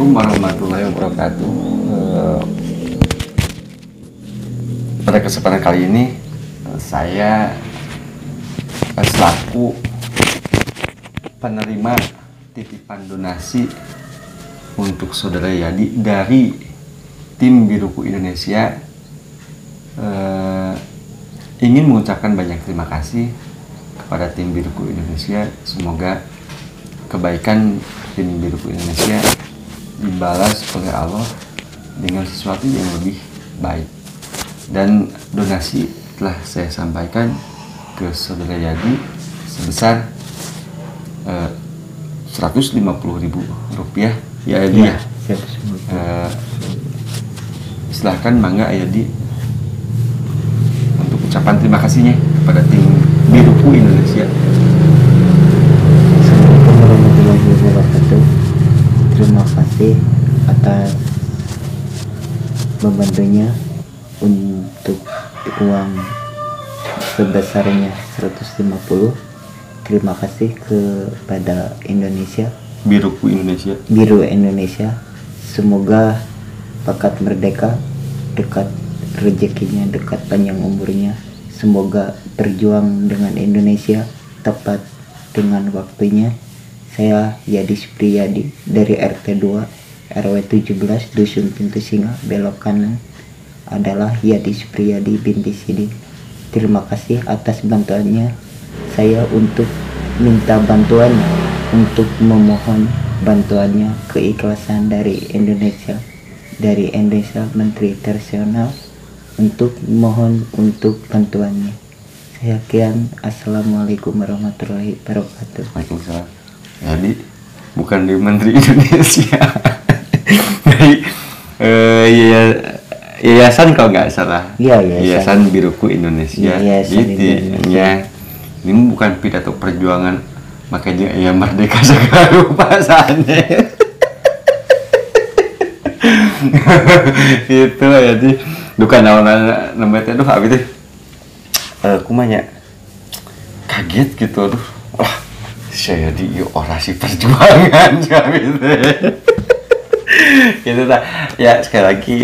Assalamualaikum warahmatullahi wabarakatuh. Pada kesempatan kali ini saya selaku penerima titipan donasi untuk saudara Yadi dari tim Biruku Indonesia ingin mengucapkan banyak terima kasih kepada tim Biruku Indonesia. Semoga kebaikan tim Biruku Indonesia dibalas oleh Allah dengan sesuatu yang lebih baik. Dan donasi telah saya sampaikan ke saudara Yadi sebesar 150.000 rupiah ya Yadi ya. Silahkan mangga Yadi untuk ucapan terima kasihnya kepada tim Biruku Indonesia. Assalamualaikum warahmatullahi wabarakatuh. Terima kasih atas membantunya untuk uang sebesarnya 150. Terima kasih kepada Indonesia, Biruku Indonesia, Biru Indonesia. Semoga pakat merdeka, dekat rezekinya, dekat panjang umurnya. Semoga berjuang dengan Indonesia tepat dengan waktunya. Saya Yadi Supriyadi dari RT 2 RW 17 Dusun Pintu Singa, belok kanan adalah Yadi Supriyadi binti Sidin. Terima kasih atas bantuannya. Saya untuk minta bantuan, untuk memohon bantuannya, keikhlasan dari Indonesia, dari Indonesia Menteri Internasional, untuk mohon untuk bantuannya. Saya sekian. Assalamualaikum warahmatullahi wabarakatuh. Waalaikumsalam. Jadi bukan di Menteri Indonesia, dari yayasan kalau nggak salah. Ya, yayasan Biruku Indonesia. Yayasan gitu. Indonesia. Ya, ini bukan pidato perjuangan, makanya ya merdeka segala rupa saatnya. Itu jadi bukan naon namanya tuh abi teh kumanya kaget gitu, aduh, wah saya di orasi perjuangan gitu. Gitu tak ya. Sekali lagi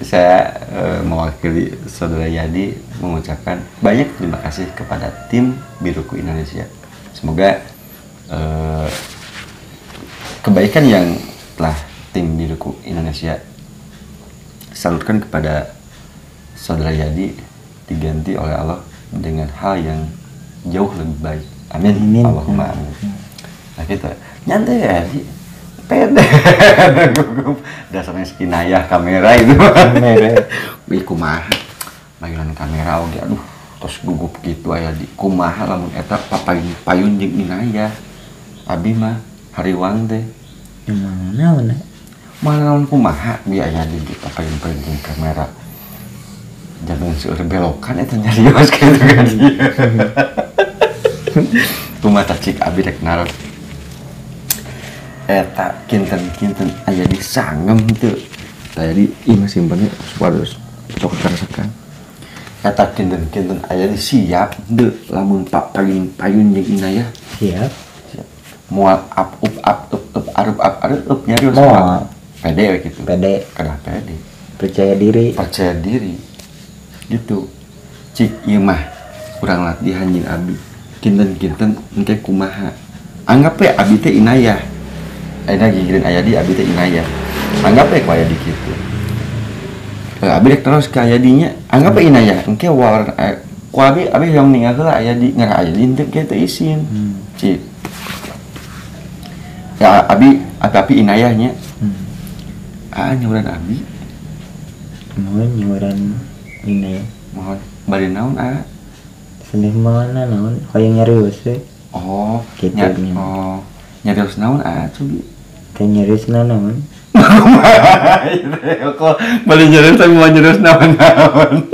saya mewakili saudara Yadi mengucapkan banyak terima kasih kepada tim Biruku Indonesia. Semoga kebaikan yang telah tim Biruku Indonesia salurkan kepada saudara Yadi diganti oleh Allah dengan hal yang jauh lebih baik. Amin. Amin. Allahumma amin. Nah gitu, nyantai ya sih, pede. Dasarnya skinayah kamera itu. Kamera. Wih kumaha, mainan kamera oge, aduh, terus gugup gitu aya di kumaha lamun eta papayun payun jeung inayah. Abi mah hariwang teh. Mana naon? Mana naon kumaha bi aya di papayun-payun jeung kamera. Jangan seueur belokan eta nyarios kitu kan. Kumaha cik abi rek naros. Eta kinten-kinten aya di sangem teu. Tadi ieu mah simpennya supados sok karesekan. Eta kinten-kinten aya di siap teu lamun papayun-payun jeung inayah. Siap. Siap. Moal up up up up up arup up arup up nyarios. Moal. Pede we kitu. Pede. Kedah pede. Percaya diri. Percaya diri. Gitu. Cik ieu mah kurang latihan jeung abi. Kinten-kinten engke kumaha. Anggap we abi teh inayah. Ayeuna gigireun aya di abi teh inayah. Anggap we ku aya di kitu. Abi rek terus ka aya dinya, anggap we inayah. Engke war ku abi abi hoyong ningal heula aya di ngarah aya di henteu ke teu isin. Cik. Ya abi api inayahnya. Ah nyuran abi. Mohon nyuran inayah. Mohon bari naon ah? Sedih mana naon hoyong nyarios we. Oh, gitu nya. Oh, nyarios naon ah cobi? Teh nyarios naon? Kok bari nyarios tapi mau nyarios naon-naon.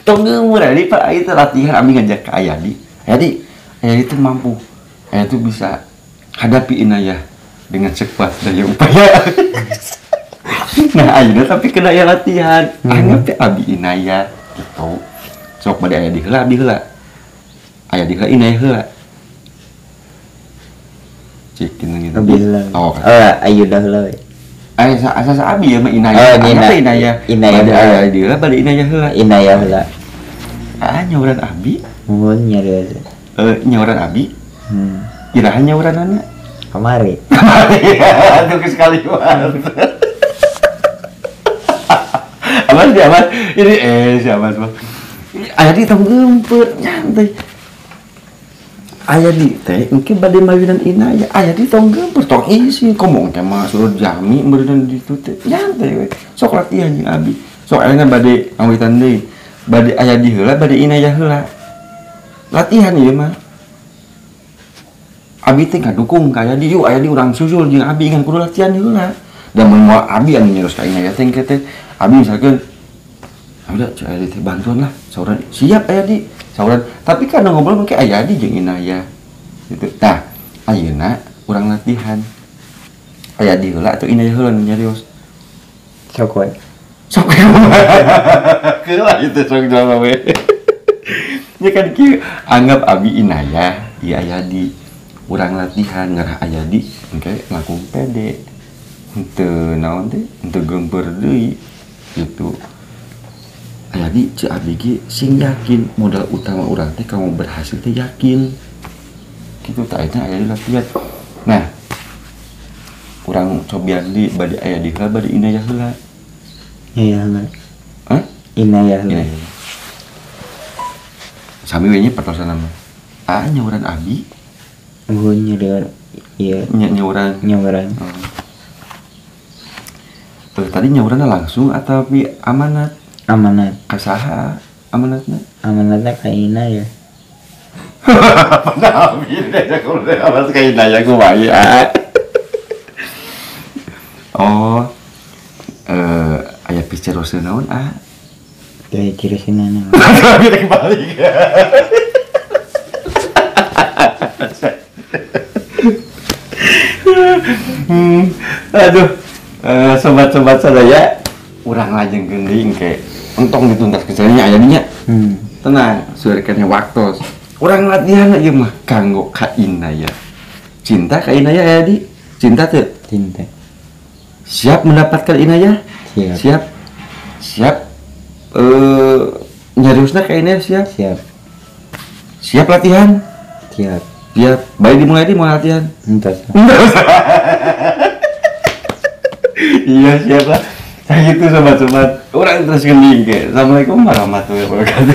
Tong geumeur di Pak ieu teh latihan abi ngajak ka Ayadi. Ayadi, Ayadi tuh mampu. Ayadi tuh bisa hadapi inayah dengan sekuat daya upaya. Nah, ayeuna tapi kena ya latihan. Anggap teh abi inayah gitu. Sok bade aya di heula abdi heula. Aya di heula inayah heula. Cik gitu. Abi heula. Oh, ayo dah heula we. Aya asa abi ya mah inayah. Oh, inayah. Inayah. Bade aya di heula bade inayah heula. Inayah heula. Ah nyauran abi? Mun nyarios. Nyauran abi? Iraha nyauranana? Kamari. Aduh geus kaliwat. Aman si Aman. Ini si Aman mah. Aya di tong geumpeur nyantai. Aya di teh engke bade mawinan inayah. Aya di tong geumpeur tong isi komong teh mah suruh jami meureun ditu teh. Nyantai we. Sok latihan jeung abi. Sok ayeuna bade ngawitan deui. Bade aya di heula bade inayah heula. Latihan ieu mah. Abi teh ngadukung ka aya di yuk aya di urang susul jeung abi ngan kudu latihan heula. Da mun moal abi anu nyerus ka inayah teh engke teh abi misalkeun udah cek aya di teh bantuan lah sauran siap aya di sauran tapi karena ngobrol mungkin aya di jeung inayah gitu. Tah ayeuna urang latihan aya di heula atau inayah heula nu nyarios sok we sok heula itu sok jawab we nya kan kieu anggap abi inayah ieu aya di urang latihan ngarah aya di engke langkung pede henteu naon teh henteu geumpeur deui gitu. Jadi ceu abi ge sing yakin modal utama urang teh kamu berhasil teh yakin gitu tah eta aya di latihan. Nah urang cobian di bade aya di heula bade inayah heula. Inayah heula. Hah? Inayah heula. Sami we nya pertosan mah. Ah nyauran abi? Mun nyauran ieu. Nya nyauran. Nyauran. Oh. Tadi nyauranna langsung atawi amanat? Amanat. Ka saha amanatna? Amanatna ka inayah. Padahal abi teh kudu awas ka inayah kumaha. Oh. Aya piceroseun naon ah? Teu cireseunana. Abi rek balik. Aduh, sobat-sobat sadaya urang lajengkeun deui engke. Entong dituntas kecelnya aya dinya. Tenang, suarkannya waktos. Urang latihan ieu mah kanggo ka inayah. Cinta ka inayah aya di? Cinta teu? Cinta. Siap mendapatkan inayah? Siap. Siap. Siap. Nyariusna ka inayah siap? Siap. Siap latihan? Siap. Siap. Baik dimulai di mau latihan? Entos. Iya siap lah. Kayak gitu sobat-sobat. Orang terus gending ke. Assalamualaikum warahmatullahi wabarakatuh.